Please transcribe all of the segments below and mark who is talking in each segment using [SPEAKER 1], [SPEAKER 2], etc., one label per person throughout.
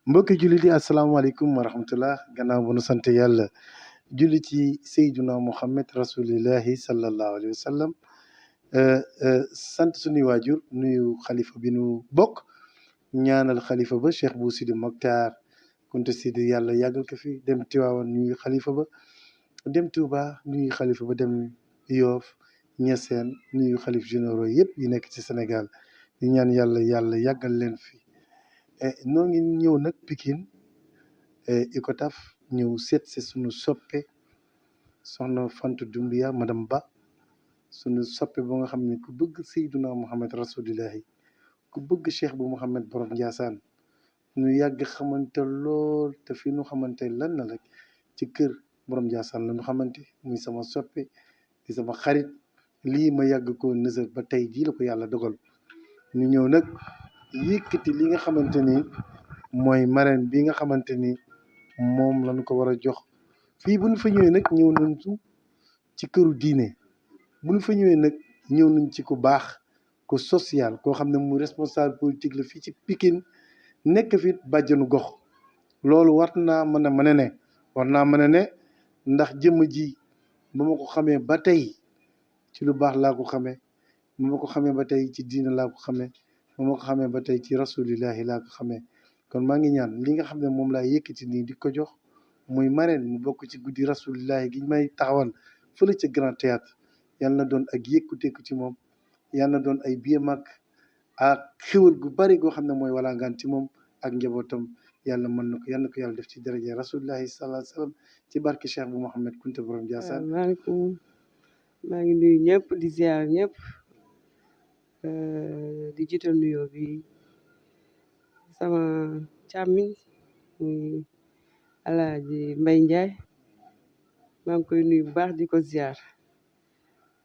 [SPEAKER 1] mbokki jullit yi asalaamaaleykum wa rahmatullah gannaaw bu nu sant yàlla julli ci sayduna muhammad rasulillahi sallallahu alayhi wa sallam sant suñuy waajur nuyu xalifa bi nu bokk ñaanal xalifa ba cheikh bu sidi Mokhtar Kunta Sidi yàlla yàggal ko fi dem Tiwaawan nuyu xalifa ba dem Touba nuyu xalifa ba dem Yoof Ñaseen nuyu xalif généraux yëpp yi nekk ci Sénégal di ñaan yàlla yàggal leen fi noo ngi ñëw nag Pikine Icotaf ñëw seet si suñu soppe soxna Fanta Doumbia madame Ba suñu soppe ba nga xam ne ku bëgg Seyduna Muhammad rasulillahi ku bëgg cheikh bu Muhammad borom Njaasaan ñu yàgg xamante lool te fi ñu xamante lan na rek ci kër borom Njaasaan la ñu xamante muy sama soppe di sama xarit lii ma yàgg ko nësër ba tey jii la ko yàlla dogal ñu ñëw nag yëkkati li nga xamante ni mooy marraine bi nga xamante ni moom lañu ko war a jox fii bu ñu fa ñëwee nag ñëw nañ ci këru diine bu ñu fa ñëwee nag ñëw nañ ci ku baax ku social koo xam ne mu responsable politique la fii ci Pikine nekk fi bàjjanu gox loolu war naa mën a ne war naa mën a ne ndax jëmm ji ba ma ko xamee ba tey ci lu baax laa ko xamee ba ma ko xamee ba tey ci diine laa ko xamee ba ma ko xamee ba tey ci rasulillahi laa ko xamee kon maa ngi ñaan li nga xam ne moom laa yëkkati nii di ko jox muy marraine mu bokk ci guddi rasulillahi gi may taxawal fële ca Grand Théâtre yal na doon ak yëkkuteeku ci moom yal na doon ay biye mag ak xéwal gu bari goo xam ne mooy walangaan ci moom ak njabootam yàlla mën na ko yal na ko yàlla def ci daraja rasulillahi sallallahu alayhi wa sallam ci barke Cheikh bu Mouhamed Kunta borom Ndiassane.
[SPEAKER 2] maaleykum maa ngi nuyu ñëpp di ziar ñëpp di jiital nuyoo bi sama càmmiñ muy Alaaji Mbay Njaay maa ngi koy nuyu bu baax di ko ziar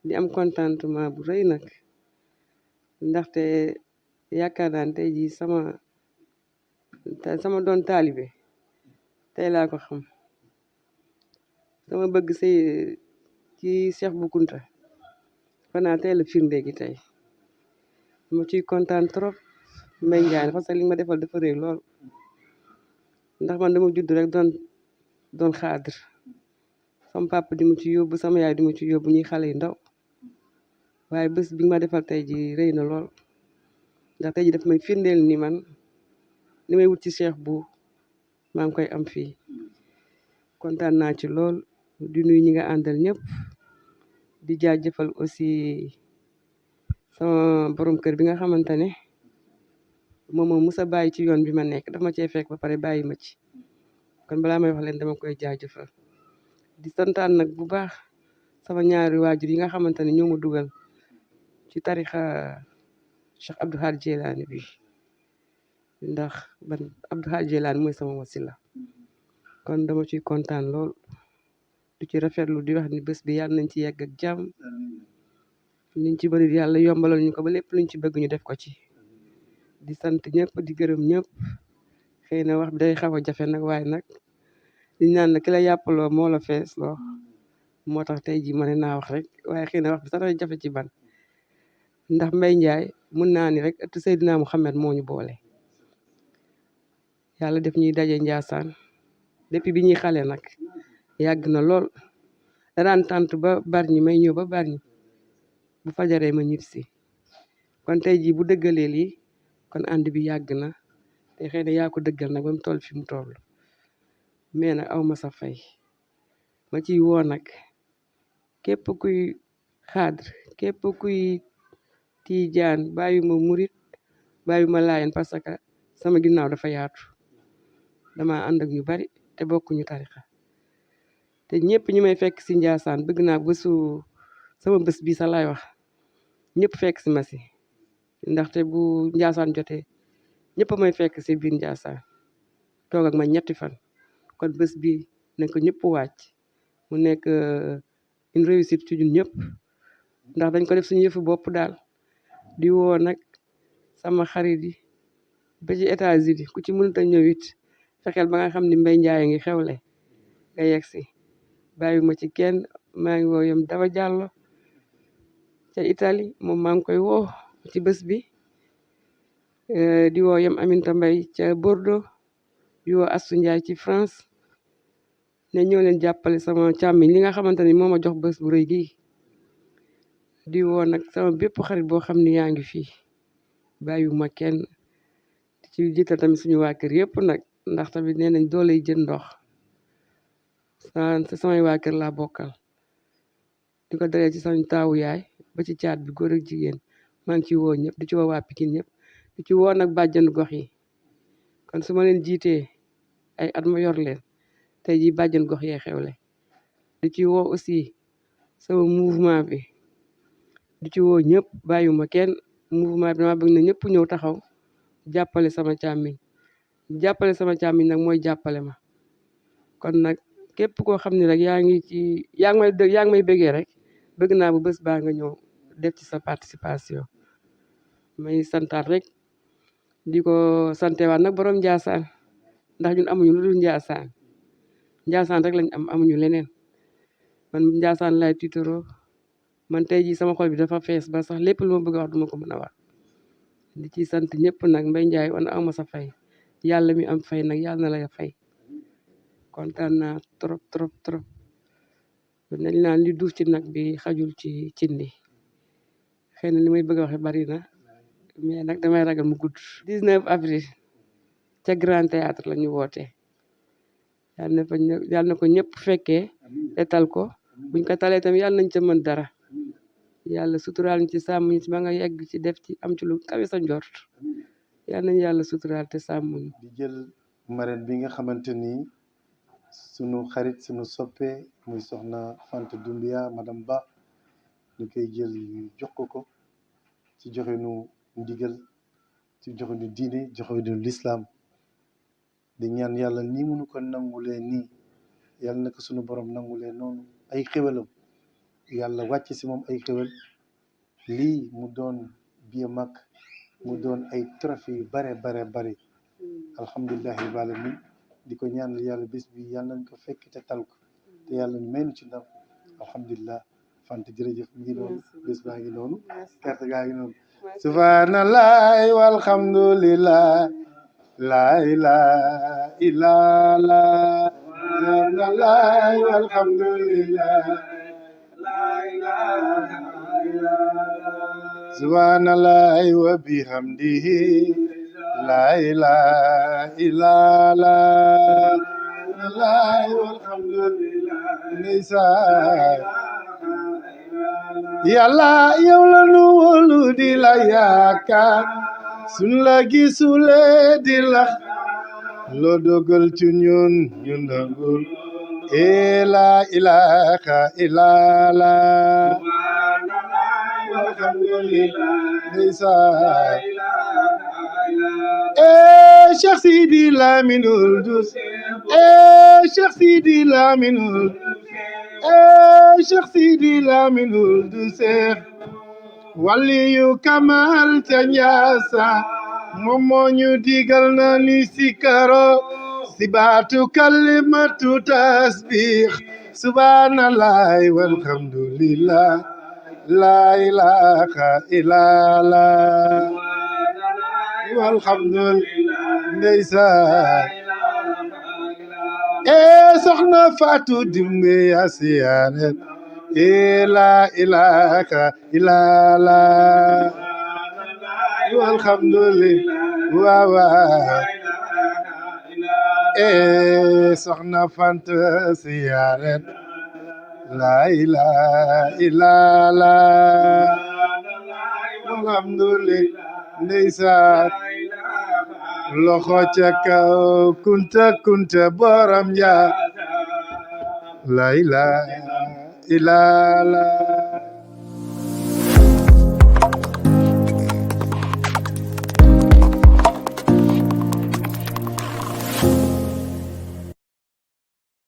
[SPEAKER 2] di am contentement bu rëy nag ndaxte yaakaar naa ne tey jii sama doon taalibe tey laa ko xam sama bëgg sëy ci Cheikh bu Kunta fanaa tey la firnde gi tey ma ciy kontaan trop Mbay Njaay parce que li ma defal dafa rëy lool ndax man dama judd rek doon xaadir sama papa di mu ci yóbbu sama yaay di mu ci yóbbu ñuy xale yu ndaw waaye bés bi ma defal tey ji rëy na lool ndax tey ji daf may firndeel ni man ni may wut ci cheikh bu maa ngi koy am fii kontaan naa ci lool di nuyu ñi nga àndal ñëpp di jaajëfal aussi sama borom kër bi nga xamante ne moom musa bàyyi ci yoon bi ma nekk daf ma cee fekk ba pare bàyyi ma ci kon balaa may wax leen dama koy jaajëfal di santaan nag bu baax sama ñaari waajur yi nga xamante ne ñoo ma dugal ci tarixa Cheikh Abdou Khadre Djeylani bi ndax man Abdou Khadre Djeylani mooy sama wasila kon dama ciy kontaan lool du ci rafetlu di wax ni bés bi yàlla nañ ci yegg ak jàmm niñ ci bëri yàlla yombalal ñu ko ba lépp luñ ci bëgg ñu def ko ci di sant ñëpp di gërëm ñëpp xëy na wax bi day xaw a jafe nag waaye nag di ñaan na ki la yàppaloo moo la fees loo moo tax tey jii ma ne naa wax rek waaye xëy na wax bi sax day jafe ci ban ndax Mbay Njaay mun naa ni rek ëttu Seydina Muhammad moo ñu boole yàlla def ñuy daje Njaasaan depuis bi ñuy xale nag yàgg na lool daan tant ba Bargny may ñëw ba Bargny bu fajaree ma ñib si kon tey jii bu dëggalee lii kon ànd bi yàgg na te xëy na yaa ko dëggal nag ba mu toll fi mu toll mais nag aw ma sa fay ma ciy woo nag képp kuy xaadr képp kuy tiijaan bàyyuma murit bàyyuma laayen parce que sama ginnaaw dafa yaatu dama ànd ak ñu bari te bokkuñu tarixa te ñëpp ñi may fekk si Njaasaan bëgg naa sama bés bi sa laay wax ñëpp fekk si ma si ndaxte bu Njaasaan jotee ñëpp may fekk si biir Njaasaan toog ak ma ñetti fan kon bés bi nañ ko ñëpp wàcc mu nekk une réussite ci ñun ñëpp ndax dañ ko def suñu yëfu bopp daal di woo nag sama xarit yi ba ci États-Unis ku ci mënut a ñëw it fexeel ba nga xam ni Mbay Njaay ngi xewle nga yegg si bàyyi ma ci kenn maa ngi woo yom Daba Jàllo ca Italie moom maa ngi koy woo ci bés bi di woo yom Aminta Mbay ca Bordeaux di woo Astou Ndiaye ci France ne ñoo leen jàppale sama càmmiñ li nga xamante ni moo ma jox bés bu rëy gii di woo nag sama bépp xarit boo xam ne yaa ngi fii bàyyiwuma kenn ci jiital tamit suñu waa kër yëpp nag ndax tamit nee nañ dooley jën ndox samay waa kër laa bokkal di ko dalee ci sañ taawu yaay ba ci caat bi góor ak jigéen maa ngi ci woo ñëpp di ci woo waa Pikine ñëpp di ci woo nag bàjjanu gox yi kon su ma leen jiitee ay at ma yor leen tey jii bàjjan gox yee xewle di ci woo aussi sama mouvement bi di ci woo ñëpp bàyyiwuma kenn mouvement bi dama bëgg na ñëpp ñëw taxaw jàppale sama càmmiñ nag mooy jàppale ma kon nag képp koo xam ne rek yaa ngi may bëggee rek bëgg naa bu bés baa nga ñëw def ci sa participation may santaat rek di ko santewaat nag borom Njaasaan ndax ñun amuñu lu dul Njaasaan rek lañ amuñu leneen man Njaasaan laay tiitaroo man tey jii sama xol bi dafa fees ba sax lépp lu ma bëgg a wax duma ko mën a wax di ci sant ñëpp nag Mbaye Ndiaye wan awma sa fay yàlla mi am fay nag yàlla na la fay kontaan naa trop nañ naan li duuf ci nag bi xajul ci cin li xëy na li may bëgg a waxe bari na mais nag damay ragal mu gudd 19 avril ca Grand Théâtre la ñu woote yàlla na ko ñëpp fekkee te tal ko buñ ko talee tamit yàlla nañ ca mën dara yàlla suturaal ñu ci sàmm ñu ci ba nga yegg ci def ci am ci lu kawe sa njort yàlla nañ yàlla suturaal te sàmm ñu
[SPEAKER 1] di jël marraine bi nga xamante ni sunu xarit sunu soppe muy soxna Fanta Doumbia madame Ba ñu koy jël jox ko ci joxe nu ndigal ci joxe nu diine joxe nu lislaam di ñaan yàlla nii mënu ko nangulee nii yàlla na ko sunu borom nangulee noonu ay xéwalam yàlla wàcc si moom ay xéwal lii mu doon biye mag mu doon ay trophée yu bare alhamdulillahi rabbil alamin di ko ñaanal yàlla bés bi yàlla nañ ko fekk te tal ko te yàlla may nu ci ndam alhamdulillah Fanta jërëjëf mi ngi noonu bés baa ngi noonu carte gaa ngi noonu subhanallahi walhamdulillah la ilaha illallah subhanallahi walhamdulillah subhanallahi wa bihamdihi la ilaha illallah subhanallahi walhamdulillah yàlla yow la nu wóolu di la yaakaar suñ la gisulee di la loo dogal ci ñun ñu nangul la ilaha illallah alhamdulillah Cheikh Sidi Laminul Dus Cheikh Sidi Laminul Cheikh Sidi Laminul Dus waliyu kamal ca Njaasa moom moo ñu digal na ni sikaro si baatu kalimatu tasbih subhanallahi walhamdulillah la ilaha illallah walhamdulillah ndeysaan soxna Fatou Dimbe Asiyaane la ilaha illallah walhamdulillah waaw soxna Fanta Asiyaane la ilaha illallah alhamdulillah ndeysaan loxo ca kaw kunta borom ja la ilaha illallah